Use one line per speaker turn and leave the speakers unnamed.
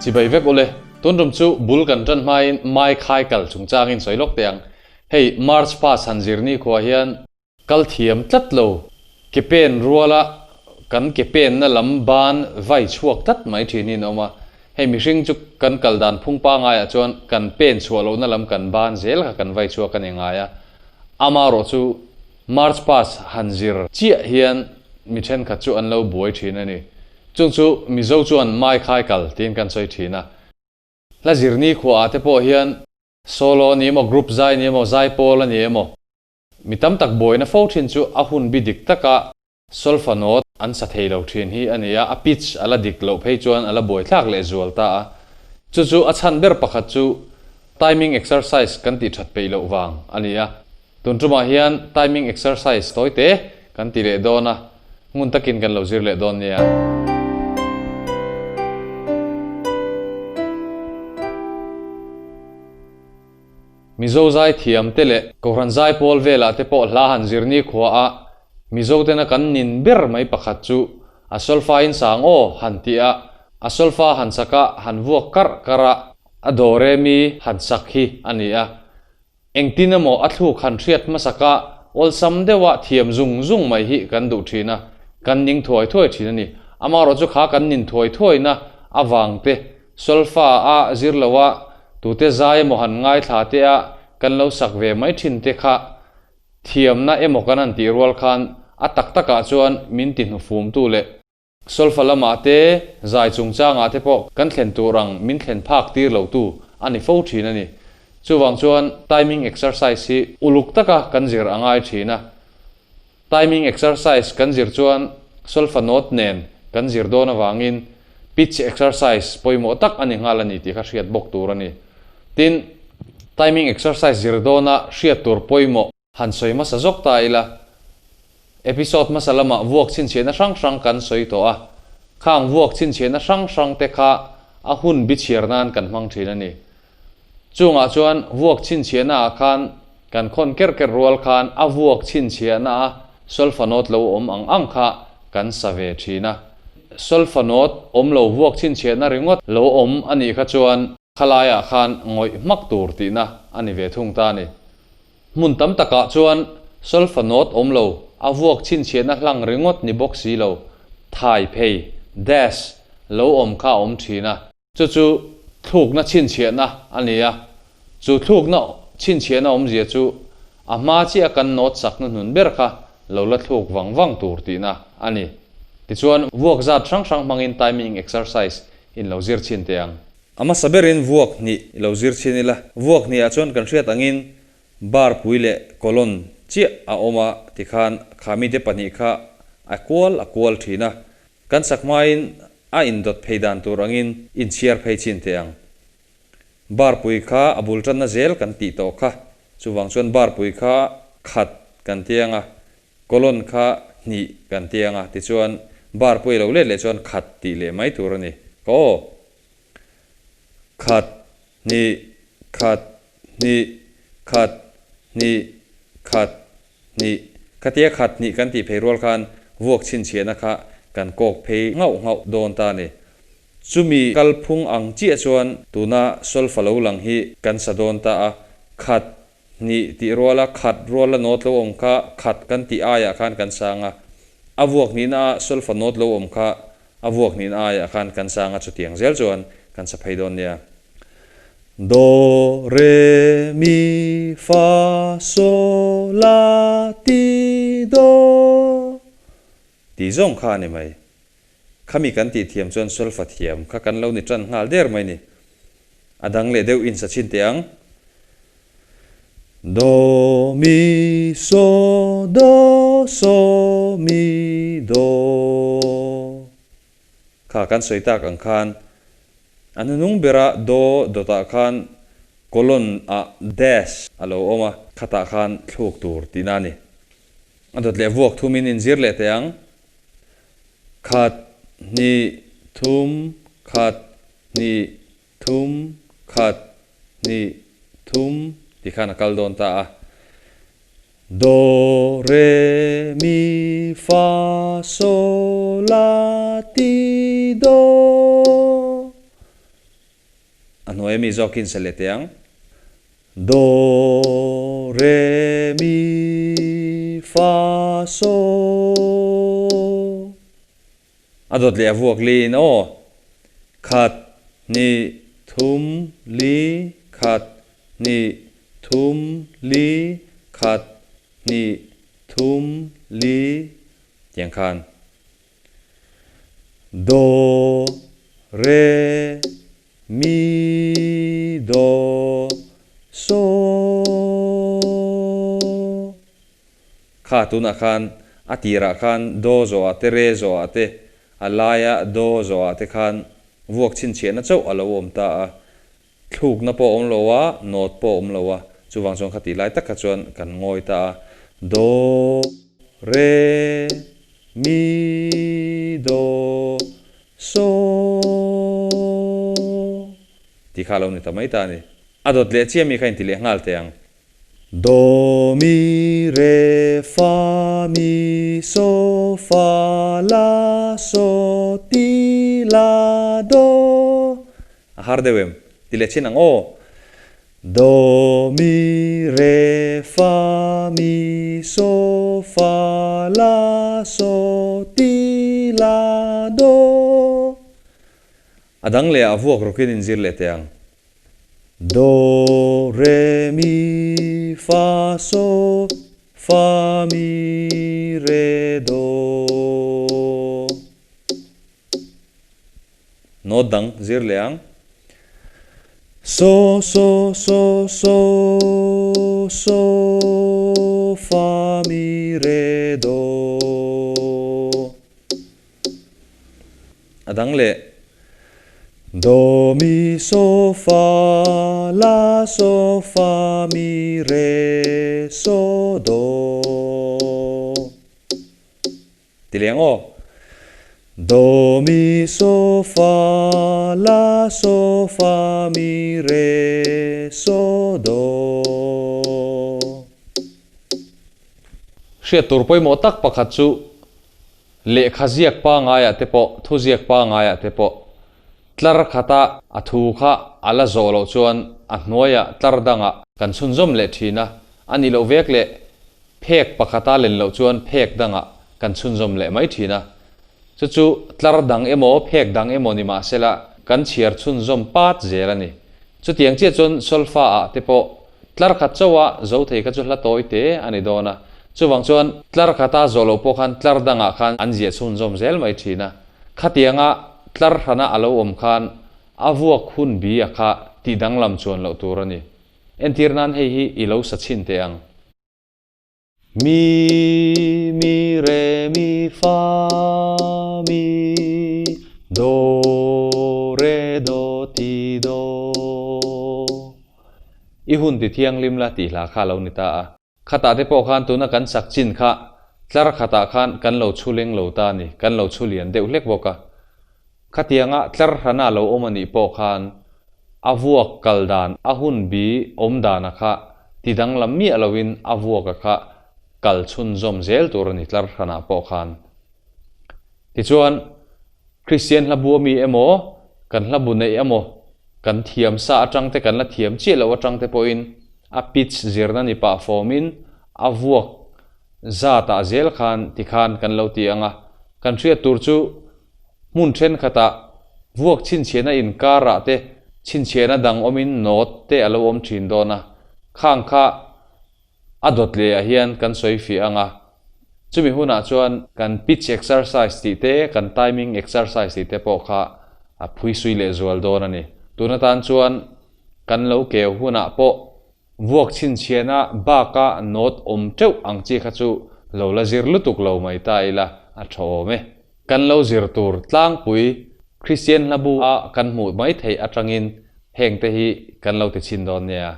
Chibai vek ule, tun tum chu bul kan tan hmain mai khai kal chungchangin sawi lawk teh ang. Hei March past han zir ni khuah hian kal thiam tlat lo, ke pen ruala kan ke penna lam ban vai chhuak tlat mai thinin a awm a. Hei mihring chu kan kal dan phung pangaiah chuan kan pen chhuah lohna lam kan ban zel kha kan vai chhuak a ni ngai a. Amaherawh chu March past han zir chiah hian mi thenkhat chu an lo buai thin a ni. Chung chu Mizo chuan mai khai kal tiin kan sawi thin a. Hla zirni khuaah te pawh hian solo a ni emaw, group zai a ni emaw, zai pawl a ni emaw, Mi tam tak buaina fo thin chu a hun bi dik taka solfa note an sa thei lo thin hi a ni a, a pitch a la dik loh phei chuan a la buaithlak leh zual ta a. Chu chu a chhan ber pakhat chu timing exercise kan tih that peih loh vang a ni a. Tun tumah hian timing exercise tawi te kan ti leh dawn a, ngun takin kan lo zir leh dawn nia. Mizo zai thiam te leh Kohhran zai pawl velah te pawh hla han zir ni khua a, Mizo tena kan nin ber mai pakhat chu a solfa in sang aw han tih a, a solfa han sak a han vuak karh karh a, a do re mi han sak hi a ni a. Engtin emaw a thluk han hriat hmasak a, awlsam deuha thiam zung zung mai hi kan duh thin a, kan ning thuai thuai thin a ni. Amaherawhchu kha kan nin thuai thuaina avang te Solfa a zir lo a, tute zai emaw han ngaithla te a kan lo sak ve mai thin te kha thiamna emaw kan han tih rual khan a tak takah chuan min ti hnufumtu leh solfa lamah te zai chungchangah te pawh kan thlen tur ang min thlen phak tir lo tu a ni fo thin a ni. Chuvang chuan timing exercise hi uluk taka kan zir a ngai thin a. Timing exercise kan zir chuan solfa note nen kan zir dawn avangin pitch exercise pawimawh tak a ni nghal a ni tih kha hriat bawk tur a ni. Tin, timing exercise zir dawna hriat tur pawimawh han sawi hmasa zawk ta ila, episode hmasa lamah vuak chhinchhiahna hrang hrang kan sawi tawh a, khang vuak chhinchhiahna hrang hrang te kha a hun bichhiar nan kan hmang thin a ni. Chungah chuan vuak chhinchhiahna ah khan kan khawn ker ker rual khan a vuak chhinchhiahna a solfa note lo awm ang ang kha kan sa ve thin a. Solfa note awm lo vuak chhinchhiahna ringawt lo awm a nih kha chuan khalai ah khan ngawih hmak tur tihna a ni ve thung ta a ni. Hmun tam takah chuan solfa note awm lo a vuak chhinchhiahna hlang ringawt ni bawk si lo thai phei, dash, lo awm kha a awm thin a. Chu chu thlukna chhinchhiahna a ni a, chu thlukna chhinchhiahna awmzia chu a hma chiah a kan note sakna hnun ber kha lo la thluk vang vang tur tihna a ni. Tichuan, vuak zat hrang hrang hmangin timing exercise in lo zir chhin teh ang. A hmasa berin vuak hnih i lo zir chhin ila, vuak hnihah chuan kan hriat angin bar pui leh colon chiah a awm a tikhan kha mite pahnih kha a kual a kual thin a, Kan sak hmain a indawt phei dan tur angin inchhiar phei chin teh ang. Barpui kha a bul tanna zel kan tih tawh kha, chuvang chuan barpui kha khat kan ti ang a, colon kha hnih kan ti ang a, tichuan barpui a lo let leh chuan khat tih leh mai tur a ni. Ka aw! Khat, hnih, khat, hnih, khat, hnih, khat, Hnih, khatia khat hnih kan tih phei rual khan vuak chhinchhiahna kha kan kawk phei nghauh nghauh dawn ta a ni. Chumi kalphung ang chiah chuan tuna solfa lo lang hi kan sa dawn ta a, khat hnih tih ruala khat ruala note lo awm kha khat kan tih aiah khan kan sang a, a vuak hnihna a solfa note lo awm kha a vuak hnihna aiah khan kan sang a chutiang zel chuan kan sa phei dawn nia. Do, re, mi, fa, so, la, ti, do tih zawng kha a ni mai. Khami kan tih thiam chuan solfa thiam kha kan lo ni tan nghal der mai ni. A dang leh deuh insa chhin teh ang. Do, mi, so, do, so, mi, do. Kha kan sawi tak ang khan a hnunung bera do dawtah khan colon ah dash a lo awm a, khatah khan thluk tur tihna a ni. A dawt leh vuak thumin inzir leh teh ang. Khat, hnih, thum, khat, hnih, thum, khat, hnih, thum tih khan a kal dawn ta a. Do, re, mi, fa, so, la, ti, do. hnuai ami zawk hi in sa leh teh ang. Do, re, mi, fa, so. A dawt leh a vuak li in aw. Khat, hnih, thum, li, khat, hnih, thum, li, khat, hnih, thum, li, tiang khan. Do, re, mi, do, so. Kha tunah khan a tirah khan do zawhah te re zawhah te a laia do zawhah te khan vuak chhinchhiahna chauh a lo awm ta a. Thlukna pawh a awm lo a, note pawh a awm lo a, chuvang chuan khatih lai tak kha chuan kan ngawi ta a, Do, Re, Mi, Do, So tih kha a lo ni ta mai ta a ni. A dawt leh chiah mi kha inti leh nghal teh ang. Do, Mi, Re, Fa, Mi, So, Fa, La, So, Ti, La, Do. A har deuh em? Ti leh chin ang aw. Do, mi, re, fa, mi, so, fa, la, so, ti, la, do. A dang leh ah vuak rawkin inzir leh teh ang. Do, re, mi, fa, so, fa, mi, re, do. Note dang zir leh ang. So, so, so, so, so, fa, mi, re, do. A dang leh. Do, mi, so, fa, la, so, fa, mi, re, so, do. Ti leng aw. Do mi so fa la so fa mi re so do. Hriat tur pawimawh tak pakhat chu lehkha ziak pangaiah te pawh thu ziak pangaiah te pawh tlar khata a thu kha a la zawh loh chuan a hnuaiah tlar dangah kan chhunzawm leh thin a, a nih loh vek leh Phek pakhata len loh chuan phek dangah kan chhunzawm leh mai thin a. Chu chu tlar dang emaw phek dang emaw ni mah sela kan chhiar chhunzawm pat zel a ni. Chutiang chiah chuan solfa ah te pawh tlar khat chauha zo thei kha chu hla tawi te a ni dawn a. Chuvang chuan tlar khata zawh loh pawh khan tlar dangah khan an ziah chhunzawm zel mai thin a. Khatianga tlar hrana a lo awm khan a vuak hun bi a kha tih danglam chuan loh tur a ni. Entir nan hei hi i lo sa chhin teh ang. Mi, mi, re, mi, fa, mi, do, re, do, ti, do. I hun ti thianghlim la tih hla kha a lo ni ta a. Khatah te pawh khan tuna kan sak chin kha tlar khatah khan kan lo chhu leng lo ta a ni, kan lo chhu lian deuh hlek bawk a. Khatianga tlar hrana lo awm a nih pawh khan a vuak kal dan, a hun bi awm dana kha ti danglam miah loin a vuaka kha kal chhunzawm zel tur a ni tlar hranah pawh khan. Tichuan, Kristian hla bu ami emaw, kan hla bu neih emaw, kan thiam sa atang te kan la thiam chiah loh atang te pawhin a pitch zirna ni pah fawmin a vuak zatah zel khan tikhan kan lo ti ang a. Kan hriat tur chu Hmun thenkhatah vuak chhinchhiahna inkarah te chhinchhiahna dang awmin note te a lo awm thin dawn a, khang kha a dawt lehah hian kan sawi fiah ang a. Chumi hunah chuan kan pitch exercise tih te, kan timing exercise tih te pawh kha a phuisui leh zual dawn a ni. Tun atan chuan kan lo keu hunah pawh vuak chhinchhiahna baka note awm teuh ang chi kha chu lo la zir lutuk lo mai ta ila a tha awm e. Kan lo zir tur tlangpui Kristian hlabu a kan hmuh mai theih atangin hengte hi kan lo ti chhin dawn nia.